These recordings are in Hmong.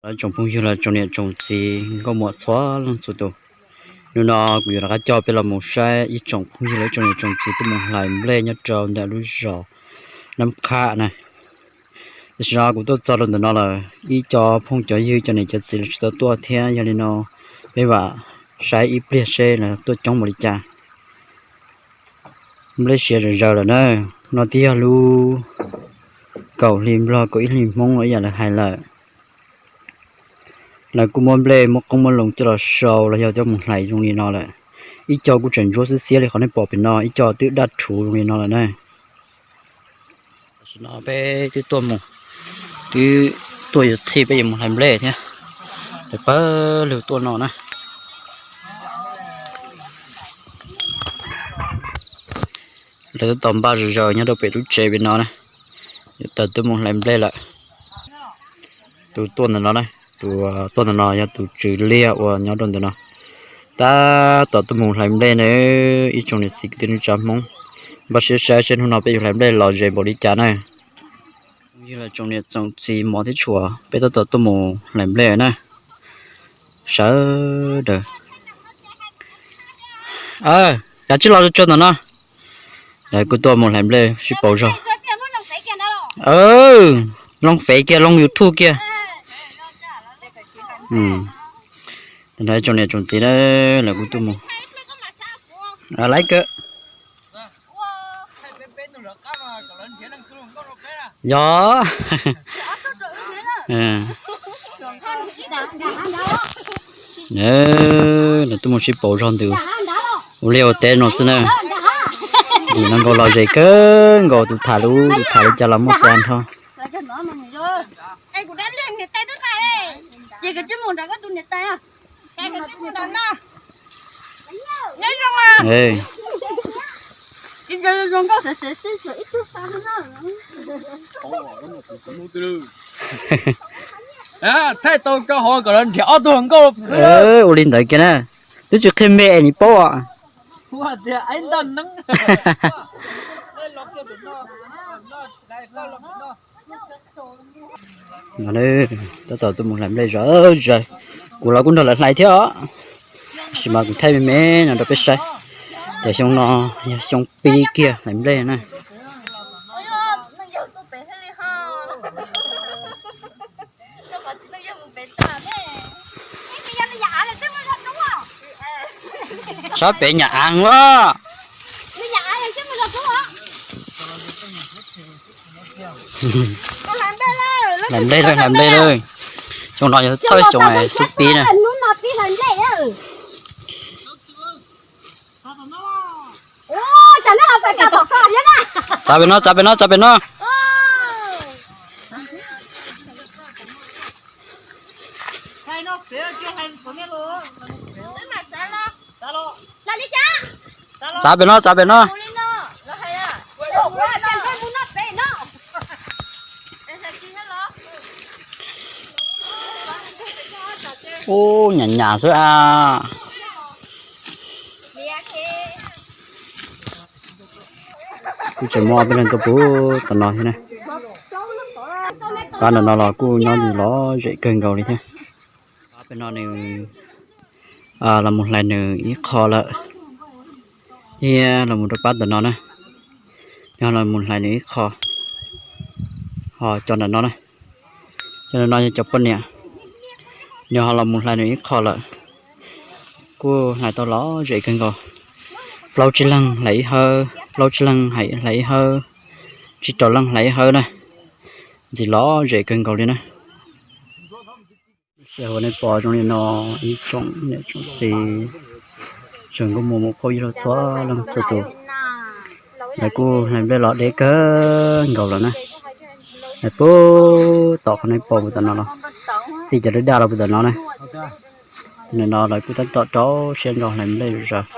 Ib tsoom phooj ywg los tsoom niam tsoom txiv nkauj muam txhua leej txhua tus, hnub no kuv yuav rov qab coj peb los mus saib ib tsoom phooj ywg los ib tsoom niam tsoom txiv tuaj mus hlais nplej nyob rau ntawm lub zos Nab Qhaj na. Tam sim no kuv tuaj txog rau ntawm no lawm, ib co phooj cov ywg cov niam cov txiv los tsis tau tuaj thiab, yog li no peb vam saib ib pliag seb lawv tuaj coob npaum li cas. Nplej siav zom zaws lawm na, no twb yog lub kaum hli Nplog kaum ib hli Hmoob ib yam lawv hais lawm. Lawv kuj muab nplej muab qoob muab loo coj los sau los yog coj mus hlais zoo li no lawm. Ib co kuj tseem ntsuab xwb xiab li qhov nej pom pem no, ib co twb daj rhuv zoo li no lawm na. Tam sim no peb twb tuaj mus, twb tuaj yuav txhij peb yuav mus hlais nplej thiab, lawv pawg lug tuaj no na. Lawv tab tom npaj zom zaws nyob rau pem lub tsev pem no na, yuav tawm tuaj mus hlais nplej lawm. Tus tuaj ntawm no na, tus tuaj ntawm no yog tus tswv liag uas nyob rau ntawm no. Tab tom tuaj mus hlais nplej na, ib tsoom niam txiv kwv tij neej tsa Hmoob, npaj siab saib seb hnub no peb yuav hlais nplej lom zem npaum li cas na. Yog los tsoom niam tsoom txiv mov thiab tshuav, peb tab tom tuaj mus hlais nplej na. Sawv daws, kav tsij los tsuag ntawm no. Lawv kuj tuaj mus hlais nplej sib pauv zog. Loo fev kiag, loo YouTube kiag. Tsoom niam tsoom txiv na, lawv kuj tuaj mus laiv kawg. Yog, lawv tuaj mus sib pauv zog ntws ua liaj ua teb no xwb na. Ntxim no nkaus lom zem kawg nkaus, tus tham lub tus tham li cas los muaj tas nrho. Thaij tau rau hauv kom lawv nrhiav ob tug hluas nkauj. Ua li ntawd kiag na, twb tsis qhia me es nim paub os. Tab tom tuaj mus hlais nplej zom zaws, kuv los kuj nrog lawv hlais thiab os, tab sis mas kuv thaij me me no rau peb saib. Ces xyoo no yog xyoo pib kiag hlais nplej na. Sab pem nyam av os. Hlais nplej lawm, hlais nplej lawm. Xyoo no yog thawj xyoo xub pib na. Txav pem no, txav pem no, txav pem no. Txav pem no, txav pem no. Ub, nyam nyam xwb a. Kuj tseem muaj peb leeg tuaj puag tom no thiab na. Pab ntawm no los kuj nyob lom zem kawg nkaus li thiab. Pab pem no nws los mus hlais nws ib qho lawm, thiab los mus rau pab ntawm no na, nws ho los mus hlais nws ib qho. Ho cov ntawm no na, cov ntawm no yog cov poj niam, nws ho los mus hlais nws ib qho lawm. Kuj hlais tau lom zem kawg nkaus, plaub tsib leeg hlais ib hawb, plaub tsib leeg hlais ib hawb, tsib rau leej hlais ib hawb na. Ntxim lom zem kawg nkaus li na. Lub sij hawm nej pom zoo li no, ib tsoom niam tsoom txiv tsoom nkauj muam muam phauj ywg txhua leej txhua tus, lawv kuj hlais nplej los deb kawg nkaus lawm na. Lawv puag tom qhov nej pom puag tom no los, txij cov daj daj los puag tom no na. Ntawm no lawv kuj tab tom rau siab nrog hlais nplej zom zaws.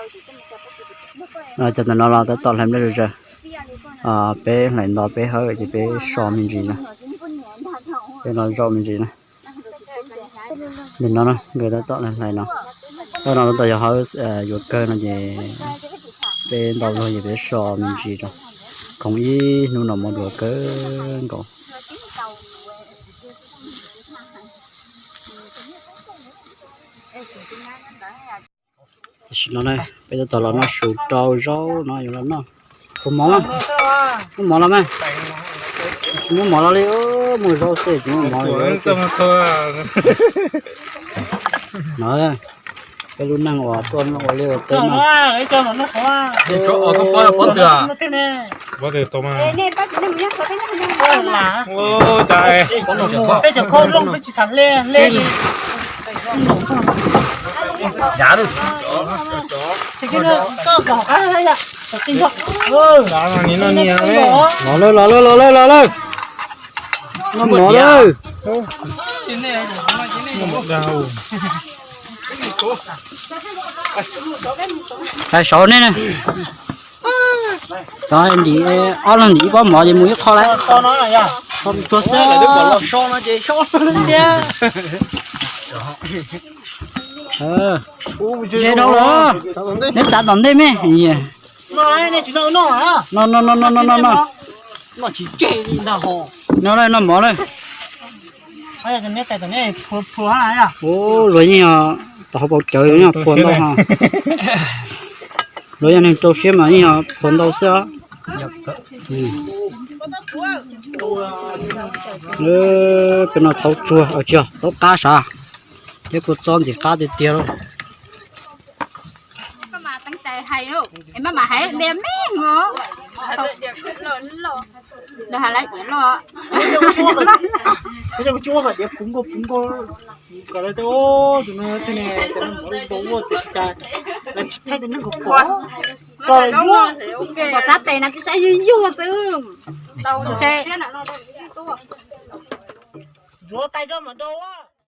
Cov ntawm no los tab tom hlais nplej zom zaws. Peb hlais nto peb hawb ces peb so me ntsis na. Peb los zaum me ntsis na. Ntawm no nkawd tab tom hlais no. Tab no tab tom yog hawb yuav kawg no ces peb nto luag ces peb so me ntsis rau. Khoov ib hnub no muaj duav kawg nkaus. Tam sim no peb tab tom los noj su rau zaub no yuav los noj. Puas mov mas? Muab mov los mas. Tsis muab mov los li, muaj zaub xwb tsis muab mov li. No, peb lub neej uas tuaj ua liaj ua teb no. Peb cov khau looj peb tsis xav hle, hle li. Los lawm, los lawm, los lawm, los lawm. Noj mov lawm. Saib nej, ntim, ob leeg ntim ib pob mov ces mus ib qho lawm. Ze dhau los, neb txav tom ntej me. No, no, no, no, no, no. No, noj mov lawm. Ua luag yeej yog tom hauv paus cawv yog phua ntau ho. Luag yog neeg rau siab mas yeej yog phua ntau xwb os. Peb noj taub tsuag, tsis yog taub qab sav, thiab kua txob ntxim qab tiag tiag lauj. Pom sab tes no tsis saib yuag yuag xwb. Ntxuav tais tso mam rau.